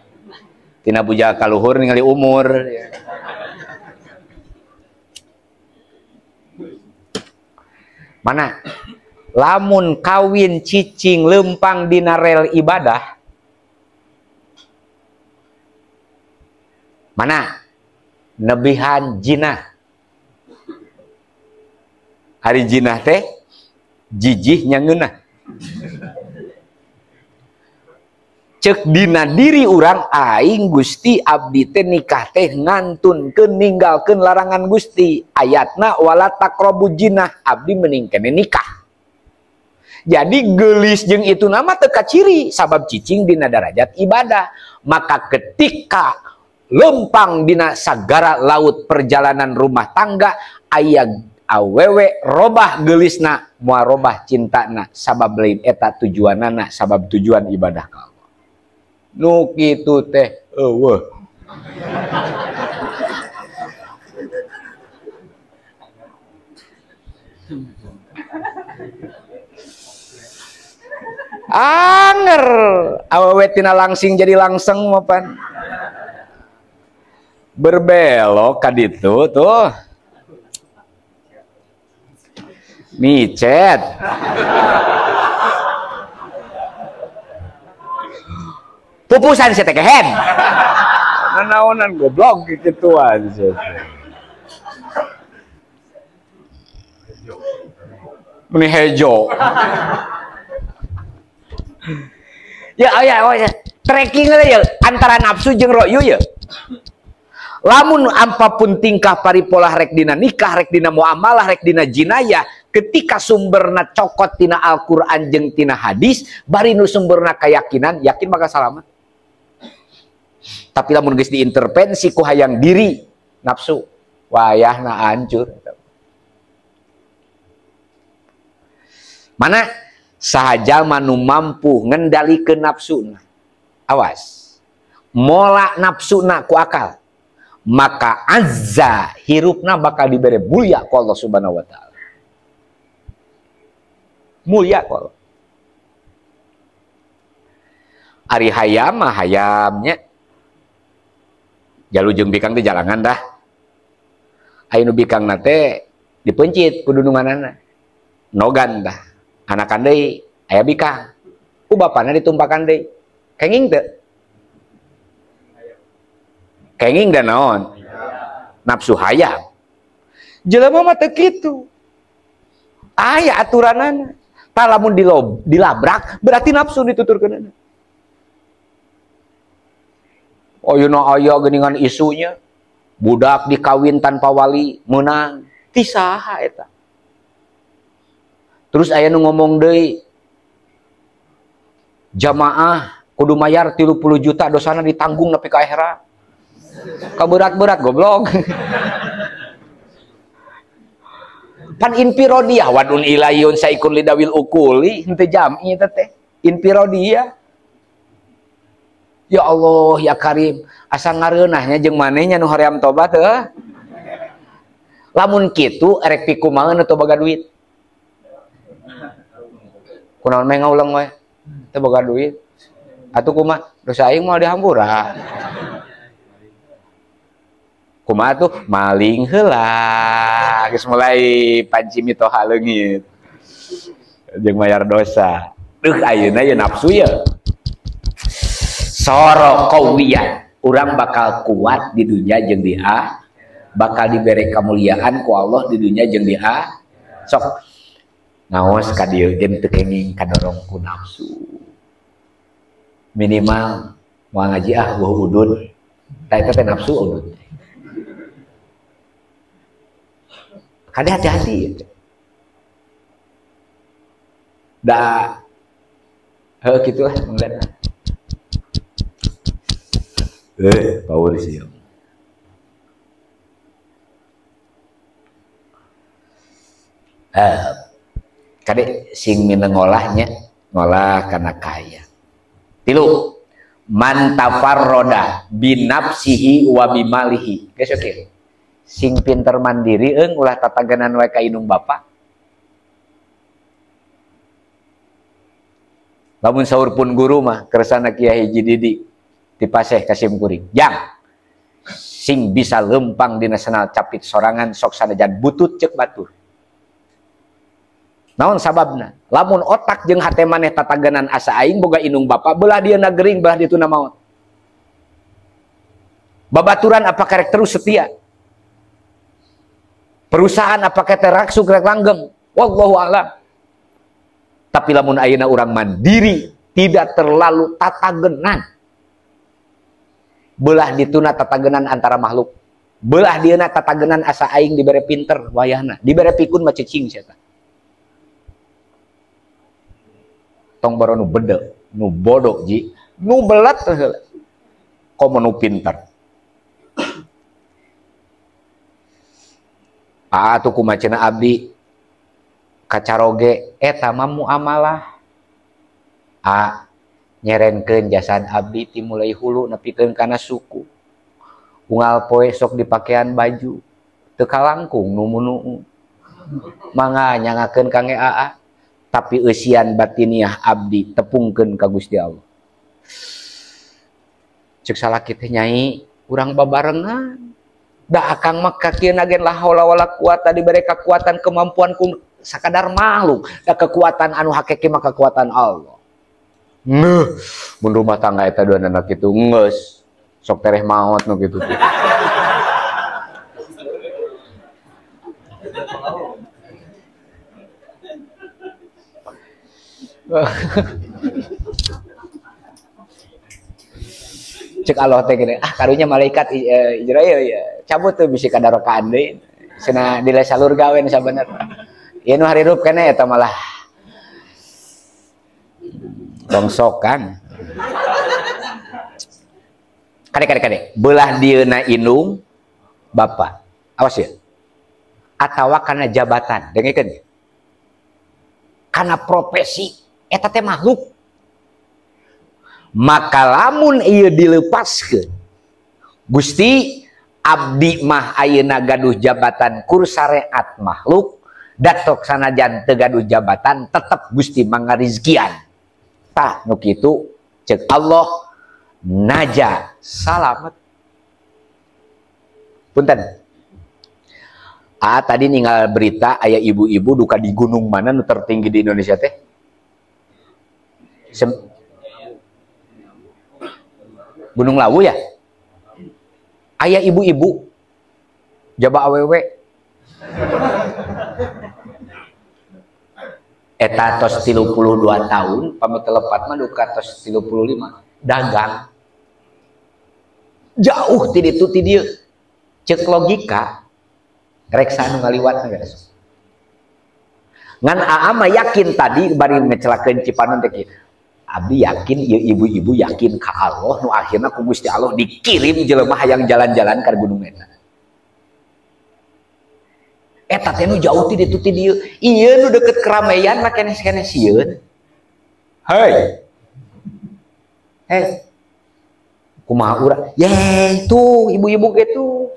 Tina bujal kaluhur ningali umur. Mana? Lamun kawin cicing lempang dina rel ibadah. Mana? Nebihan jinah. Hari jinah teh jijih nyangeunah. Cek dina diri urang aing Gusti abdi teh nikah teh ngantunkeun ninggalkeun larangan Gusti. Ayatna wala taqrabu jinah, abdi mending kene nikah. Jadi geulis jeung itu nama teu kaciri sabab cicing dina darajat ibadah. Maka ketika lempang dina sagara laut perjalanan rumah tangga aya awewe robah geulisna moal robah cintana sabab lain eta tujuanana sabab tujuan ibadah ka Allah. Nu kitu teh eueuh. Anger awewe tina langsing jadi langseng mapan. Berbelok ka ditu tuh. Micet. Pupusan sia teh kehen. Nanaonan goblok kikituan sia teh. Meni hejo. Ya aya ya, tracking ya antara nafsu jeung ro'yu ya. Lamun apapun tingkah paripolah rek dina nikah, rek dina muamalah, rek dina jinayah, ketika sumberna cokot tina Al-Qur'an jeung tina hadis, bari nu sumberna keyakinan, yakin bakal salamat. Tapi lamun geus diintervensi ku hayang diri, nafsu, wayahna hancur. Mana saha jalma nu mampu ngendalikeun nafsuna. Awas. Mola nafsuna ku akal, maka azza hirupna bakal dibere mulia ku Allah Subhanahu wa taala. Mulia ku Allah. Ari hayam mah hayamnya. Jalu jeung bikang teh jalangan dah. Aya nu bikangna teh dipencit ku dununganana. Nogan dah. Anakan deui aya bikang. Ku bapana ditumpakan deui. Kenging teu? Kenging dan naon? Nafsu hayam. Jelema mah teu kitu. Aya aturanana. Tah lamun dilabrak berarti nafsu dituturkeunana. Ayeuna aya geuningan isunya. Budak dikawin tanpa wali meunang. Ti saha eta? Terus aya nu ngomong deui, jamaah kudu mayar 30 juta dosana ditanggung nepi ka akhirat. Kaberat-berat goblok. Pan infirodiyah wadun ilayun saikun lidawil ukuli henteu jami eta teh. Infirodiyah. Ya Allah ya Karim, asa ngareunahnya jeung manehnya nu hoream tobat heuh. Lamun kitu erek pikumaeun teu boga duit. Kunaon meh ngaulang we teu boga duit. Atuh kumaha dosa aing moal dihampura. Kumaha tuh maling heula geus mulai panci mitoha leungit jeung mayar dosa. Duh ayeuna ye nafsu ye. Soro qawiyan, urang bakal kuat di dunia jeung di akhirat, bakal diberi kemuliaan ku Allah di dunia jeung di akhirat. Sok ngaos ka dieu ge teu kenging kadorong ku nafsu. Minimal moal ngaji ah eueuh udud. Tah eta teh nafsu udud. Kade hati-hati. Da heuh kitu lah mangga. Power sih. Kade sing mineng ngolahnya, ngolah karena kaya. Tilu, man tafarroda binafsihi wa bimalihi. Geus oke. Sing pinter mandiri eung ulah tatagenan wae ka indung bapa. Lamun saur pun guru mah kersana Kiai Haji Didi dipaseh ka sim kuring. Jang sing bisa lempang di nasional capit sorangan sok sanajan butut ceuk batur. Naon sababna? Lamun otak jeung hate maneh tatagenan asa aing boga indung bapa belah dia na gering belah dituna maot. Babaturan apa karek terus setia? Perusahaan apakah teraksuk rek langgeng? Wallahu a'lam. Tapi lamun ayeuna urang mandiri, tidak terlalu tatagenan. Belah dituna tatagenan antara makhluk. Belah dieuna tatagenan asa aing dibere pinter wayahna, dibere pikun mah cicing sia tah. Tong boro nu bede, nu bodoh ji, nu belet heula. Komo nu pinter. Atuh kumaha cenah abdi kacaroge eta mah muamalah. A nyerenkeun jasad abdi ti mulai hulu nepikeun kana suku. Unggal poe sok dipakean baju teu kalangkung nu munu. Mangga nyangakeun kange aa tapi eusian batiniah abdi tepungkeun ka Gusti Allah. Ceuk salaki teh nyai urang babarengan. Da akang mah kakieuna ge la haula wala quwata dibere kekuatan kemampuan ku sakadar makhluk. Da kekuatan anu hakiki mah kekuatan Allah. Ngeuh, mun rumah tangga eta dua anak kitu geus sok tereh maot nu kitu teh. Cek Allah teh gini, ah karunya malaikat Ijrail ya, cabut tuh bisi kadarokaan deui. Cenah dile salur gawe nu sabenerna. Ieu nu harirup keneh eta malah bongsokan. Kade kade kade, belah dieuna indung bapa. Awas ya. Atawa kana jabatan, dengekeun. Kana profesi eta teh makhluk. Maka lamun ieu dilepaskeun, Gusti abdi mah ayeuna gaduh jabatan kur syariat makhluk, datok sanajan teu gaduh jabatan tetep Gusti mangarizkian. Tah nu kitu ceuk Allah naja salamet. Punten. Ah tadi ninggal berita aya ibu-ibu duka di gunung mana nu tertinggi di Indonesia teh? Gunung Lawu ya? Ayah ibu-ibu jaba awewe eta tos 32 tahun pamit telepat mah duka tos 35 dagang jauh ti ditu ti dieu ceuk logika reksa nu ngaliwat geus ngan aa mah yakin tadi bari ngecelakeun Cipanon teh kieu. Abdi yakin ieu ibu-ibu yakin ka Allah nu akhirna ku Gusti Allah dikirim jelema hayang jalan-jalan ka gunung eta. Eta teh nu jauh ti ditu ti dieu. Ieu nu deket keramaian mah keneh-keneh sieun. Hei. Hei. Kumaha urang? Ye, tuh ibu-ibu kitu.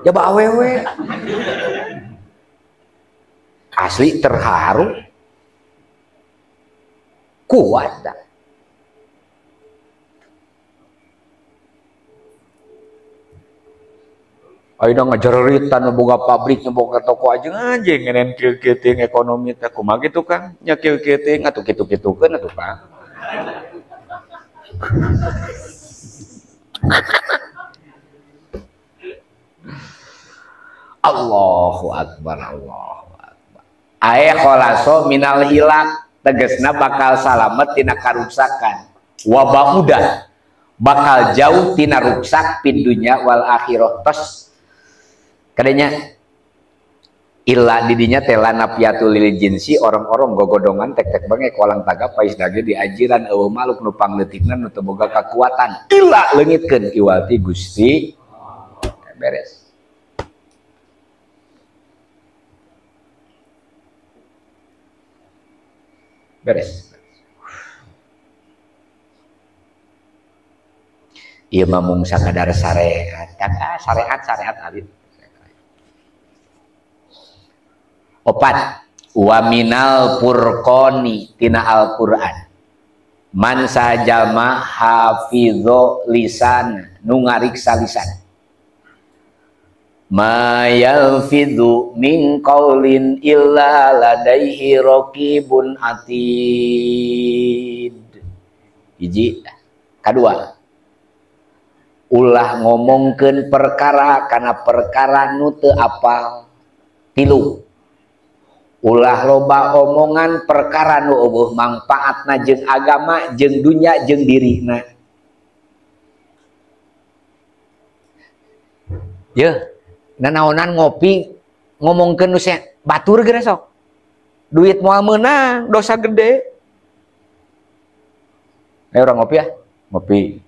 Jaba awewe. Asli terharu. Kuat dah. Ayeuna ngajareritan boga pabrik boga toko aja anjing ngenen kieu-kieu teuing ekonomi teh kumaha kitu Kang nya kieu-kieu teuing atuh kitu-kitukeun atuh Kang. Allahu akbar, Allahu akbar. Ae kholaso minal hilak tegesna bakal salamet tina karuksakan wa bauda bakal jauh tina ruksak pin dunya wal akhirah tos kadenya illa didinya teh lanapiatul lil jinsi orang-orang gogodongan tek-tek bengek walang tagap pais dage diajiran eueuh makhluk nu pangleutikna nu teu boga kakuatan illa leungitkeun iwal ti Gusti beres. Beres. Ieu mah mung sakadar syariat. Ah, syariat alit. Opat, wa minal furqani tina Al-Qur'an. Man sajalma hafizo lisan nu ngariksa lisan. Ma yalfidhu min qaulin illa ladaihi raqibun atid. Hiji, kadua. Ulah ngomongkeun perkara kana perkara nu teu apal. Tilu. Ulah loba omongan perkara nu eueuh mangpaatna jeung agama jeung dunya jeung dirina. Yeuh. Nanaonan ngopi ngomongkeun nu batur geus sok. Duit moal meunang, dosa gede. Ayo orang ngopi ya, ngopi.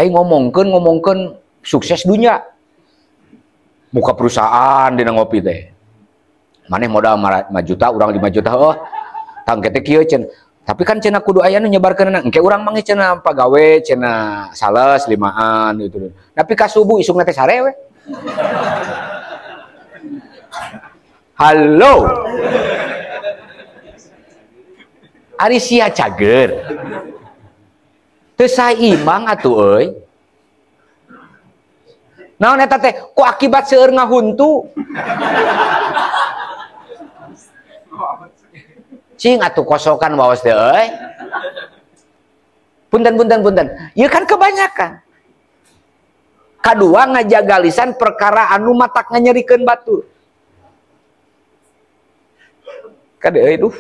Ayo ngomongkeun sukses dunia. Muka perusahaan dina ngopi teh. Maneh modal 5 juta, urang 5 juta, oh. Tangke teh kieu cenah. Tapi kan cenah kudu aya nu nyebarkeunna. Engke urang mah cenah pagawe cenah sales 5-an gitu. Tapi ka subuh isukna teh sare we. Halo. Ari sia cager. Teu saimang atuh euy. Naon eta teh? Ku akibat seueur ngahuntu. Cing atuh kosokan waos teh euy. Punten punten punten. Ieu kan kebanyakan. Kadua ngajaga lisan perkara anu matak nganyerikeun batur. Kade euy duh.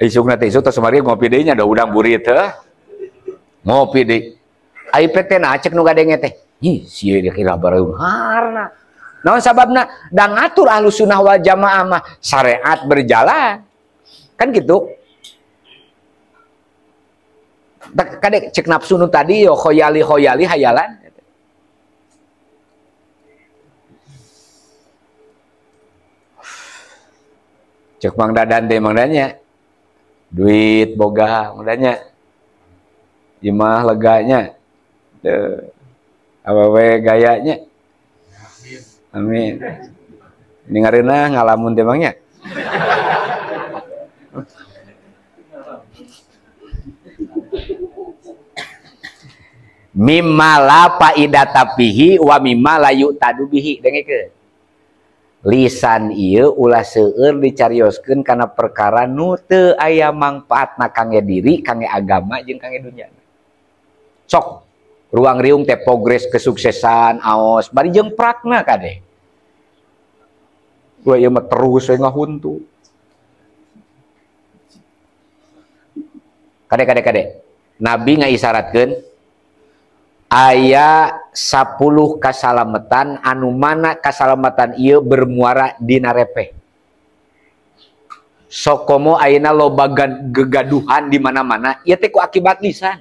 Isukna teh isuk tos mari ngopi deui nya da udang burit heuh. Ngopi deui. Ai pek teh na cek nu gadenge teh. Ih, sieun kira bareungharna. Naon sababna? Da ngatur Ahlus Sunnah wal Jamaah mah syariat berjalan. Kan gitu. Kadek cek nafsu nu tadi yo khoyali khoyali hayalan. Cek Mang Dadan teh Mang Dannya. Duit boga Mang Dannya. Imah leganya. Awewe gayanya. Amin. Ini ngareunah ngalamun teh Mang nya. Mimma la faidata fihi wa mimma la yu'tadu bihi. Dengekeun. Lisan ieu ulah seueur dicarioskeun kana perkara nu teu aya mangpaatna kangge diri, kangge agama jeung kangge dunya. Sok ruang riung teh progres kesuksesan aos bari jeung prakna kade. Wah ieu mah terus we ngahuntu. Kade kade kade. Nabi ngaisaratkeun aya 10 kasalametan anu mana kasalamatan ieu bermuara dina repeh. Sokomo ayeuna loba gegaduhan di mana-mana ieu teh ku akibat lisan.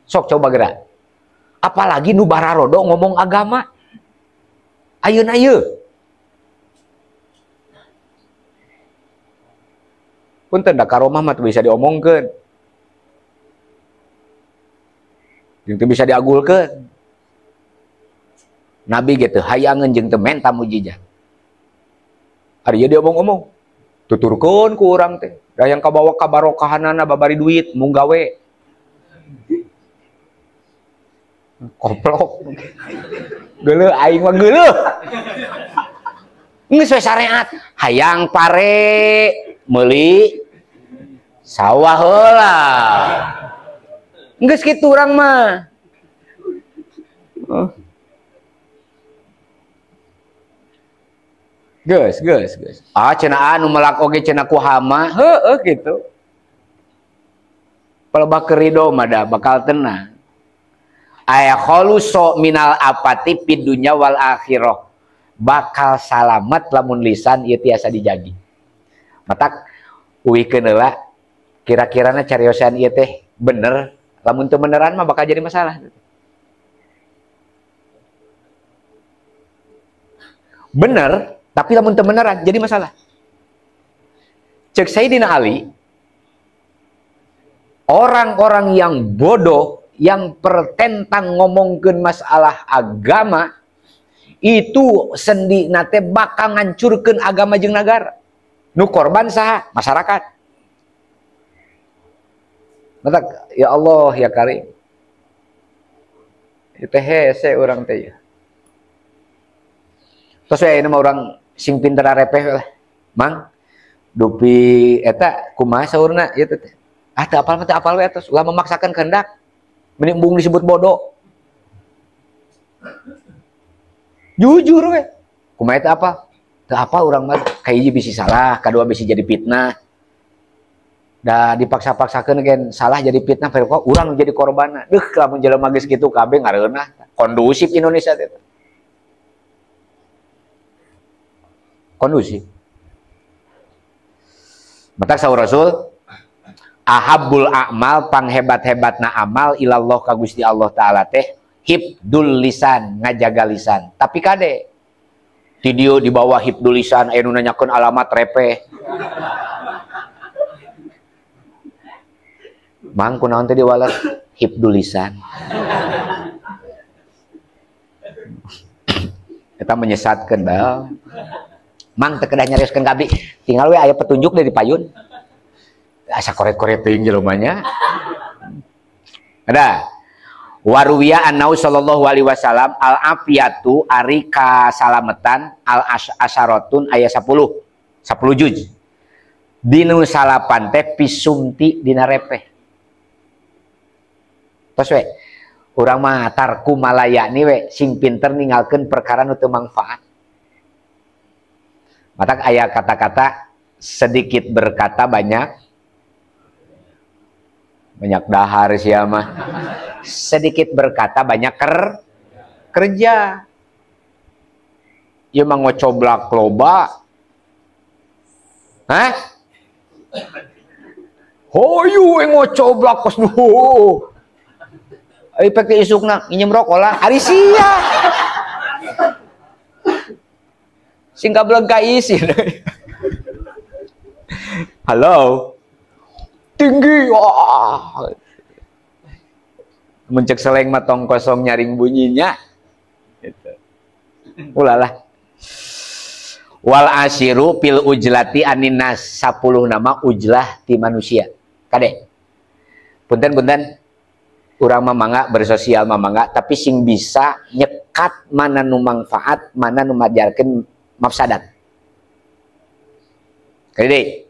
Sok coba gerak. Apalagi nu bararodo ngomong agama. Ayeuna ieu. Punten da karomah mah teu bisa diomongkeun. Jeung teu bisa diagulkeun. Nabi gitu hayangeun jeung teu menta mujizat. Ari ieu diomong-omong, tuturkeun ku urang teh. Da yang kabawa kabarokahanana babari duit mung gawe. Koplok. Geuleuh aing mah geuleuh. Geus we syariat, hayang pare meuli sawah heula. Geus kitu urang mah. Geus, geus, geus. Ah cenah anu melak oge cenah ku hama, heueuh kitu. Palebah kerido mah da bakal tenang. Aya kholuso minal apati fid dunya wal akhirah. Bakal salamet lamun lisan ieu tiasa dijagi. Matak uihkeun heula kira-kirana cariosan ieu teh bener. Lamun teu beneran mah bakal jadi masalah. Bener, tapi lamun teu beneran jadi masalah. Cek Sayyidina Ali, orang-orang yang bodoh yang pertentang ngomongkeun masalah agama itu sendina teh bakal ngancurkeun agama jeung nagara. Nu korban saha? Masyarakat. Matak, ya Allah ya Karim. Itu hese urang teh ya. Terus we ayeuna mah urang sing pinter arepeh lah. Mang, dupi eta kumaha saurna ieu teh. Ah teu apal mah teu apal we tos, ulah memaksakan kehendak. Mending embung disebut bodoh. Jujur we. Kumaha teu apal? Teu apal urang mah kahiji bisi salah, kadua bisi jadi fitnah. Da dipaksa-paksakeun gen salah jadi fitnah, kok urang jadi korbanna. Deuh lamun jelema geus kitu kabeh ngareunah. Kondusif Indonesia teh. Kondusif. Matak saur Rasul, ahabbul a'mal panghebat-hebatna amal ilallah ka Gusti Allah taala teh hibdul lisan, ngajaga lisan. Tapi kade ti dieu di bawah hibdul lisan aya nu nanyakeun alamat repeh. Mang kunaon teh diwaler hibdul lisan. Eta menyesatkeun bae. Mang teu kedah nyarioskeun ka abdi, tinggal we aya petunjuk dari payun. Asa koret-koret teuing jelema nya. Ada. Waruwiya annau sallallahu alaihi wasallam al afiyatu ari kasalametan al asyaratun aya 10. 10 juj. Dinu salapan teh pisumti dina repeh. Tos we. Urang mah tarku malayani we sing pinter ninggalkeun perkara nu teu mangfaat. Matak aya kata-kata sedikit berkata banyak banyak dahar sia mah. Sedikit berkata banyak kerja. Ieu mah ngocoblak loba. Hah? Hoyu we ngocoblak kos nu. Ai pek isukna nginjem rokok lah, ari sia. Sing kabeleg ka isin. Halo. Tinggi. Wah. Mun cek seleng mah tong kosong nyaring bunyinya. Gitu. Ulah lah. Wal asyiru fil ujlati anin nas, 10 nama ujlah ti manusia. Kade. Punten-punten. Urang mah mangga bersosial mah mangga, tapi sing bisa nyekat mana nu mangfaat, mana nu majarkeun mafsadat. Kade.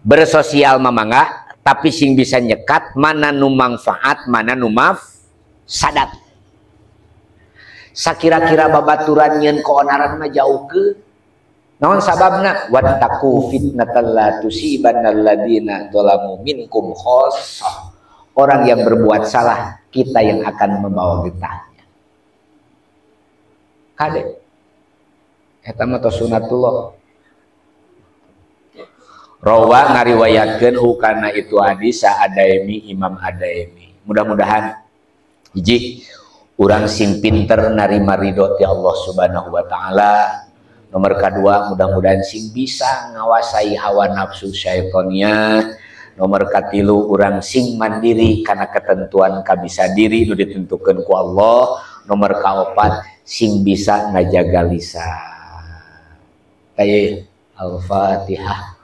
Bersosial mah mangga, tapi sing bisa nyekat mana nu mangfaat, mana nu mafsadat. Sakira-kira babaturan nyeun keonaran mah jauh ke naon sababna? Wattaqu fitnatal la tusibannal ladina zalamu minkum khassah. Orang yang berbuat salah, kita yang akan membawa getahnya. Kade. Eta mah tos sunatullah. Rawa ngariwayatkeun hu kana itu hadis Adaimi, Imam Adaimi. Mudah-mudahan hiji urang sing pinter narima ridho ti Allah Subhanahu wa taala. Nomor kedua, mudah-mudahan sing bisa ngawasai hawa nafsu syaitonia. Nomor katilu, urang sing mandiri karena ketentuan kabisa diri nu ditentukeun ku Allah. Nomor kaopat, sing bisa ngajaga lisan. Tayyib. Al-Fatihah.